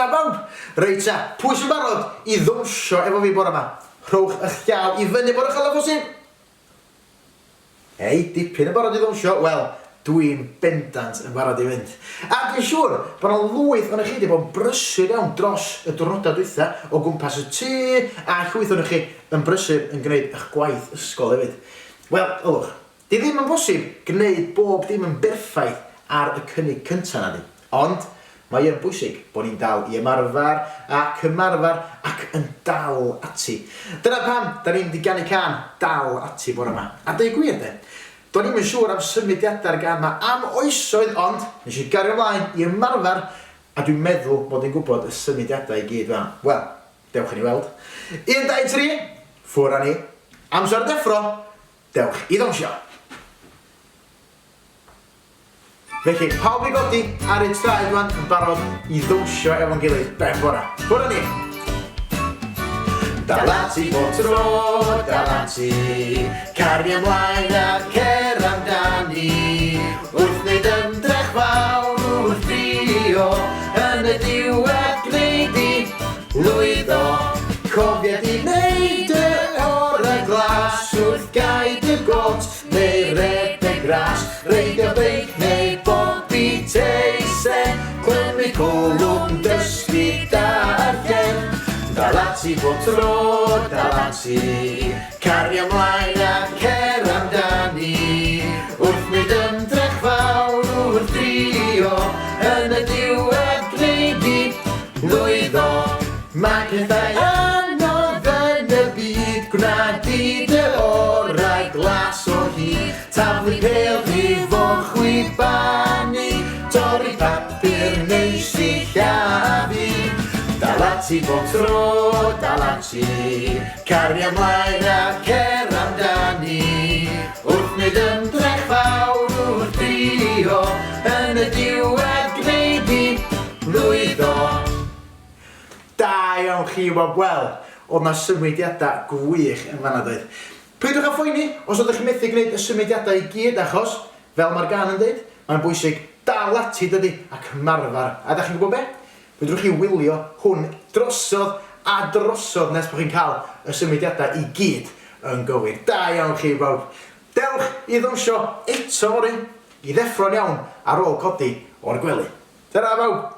Tara bawb! Reit ta, pwy sy'n barod i ddawnsio efo fi bore 'ma? Rhowch ych llaw i fyny mor uchel â phosib! Hei, dipyn yn barod i ddawnsio? Wel, dwi'n bendant yn barod i fynd. A dwi'n siŵr bod 'na lwyth ohonoch chi 'di bod yn brysur iawn dros y diwrnodau dwytha o gwmpas y tŷ, a llwyth ohonoch chi yn brysur yn gwneud eich gwaith ysgol hefyd. Wel, ylwch, 'di ddim yn bosib gwneud bob dim yn berffaith ar y cynnig cynta, nadi? Ond, mae yn bwysig bod ni'n dal i ymarfer ac ymarfer ac yn dal ati. Dyna pam 'da ni'n mynd i ganu cân 'Dal Ati' bore 'ma. A deud gwir de, do'n i'm yn siŵr am symudiadau'r gân 'ma am oesoedd ond nes i gario mlaen i ymarfer a dwi'n meddwl mod i'n gwybod y symudiadau i gyd rwan. Wel, dewch i ni weld. Un, dau, tri, ffwr â ni. Amser deffro, dewch i ddawnsio! Felly, pawb i godi ar eu traed rwan yn barod i ddawnsio efo'n gilydd ben bora. Ffwr â ni! Dal ati bob tro, dal ati, cario mlaen a cer amdani, wrth wneud ymdrech fawr wrth drio, yn y diwedd gnei di lwyddo. Cofia di wneud dy orau glas wrth gau dy got, Neu redeg ras, reidio beic neu bobi teisen, clymu cwlwm, dysgu darllen. Dal ati bob tro, dal ati, cario mlaen a cer amdani. Wrth wneud ymdrech fawr wrth drio, yn y diwedd gnei di lwyddo. Mae pethau anodd yn y byd, gwna di dy orau glas o hyd. Taflu pêl, rhifo, chwibanu, torri papur neu sillafu. Dal ati bob tro, dal ati, caria mlaen a cer amdani. Wrth wneud ymdrech fawr wrth drio, yn y diwedd gnei di lwyddo. Da iawn chi Bob Wel, oedd 'na symudiadau gwych yn fan'na doedd? Peidiwch â phoeni os ydych chi'n methu gwneud y symudiadau i gyd achos, fel mae'r gân yn deud, mae'n bwysig dal ati dydi ac ymarfer. A dach chi'n gwybod be? Fedrwch chi wylio hwn drosodd a drosodd nes bod chi'n cael y symudiadau i gyd yn gywir. Da iawn chi bawb! Dewch i ddawnsio eto fory, i ddeffro'n iawn ar ôl codi o'r gwely. Tara bawb!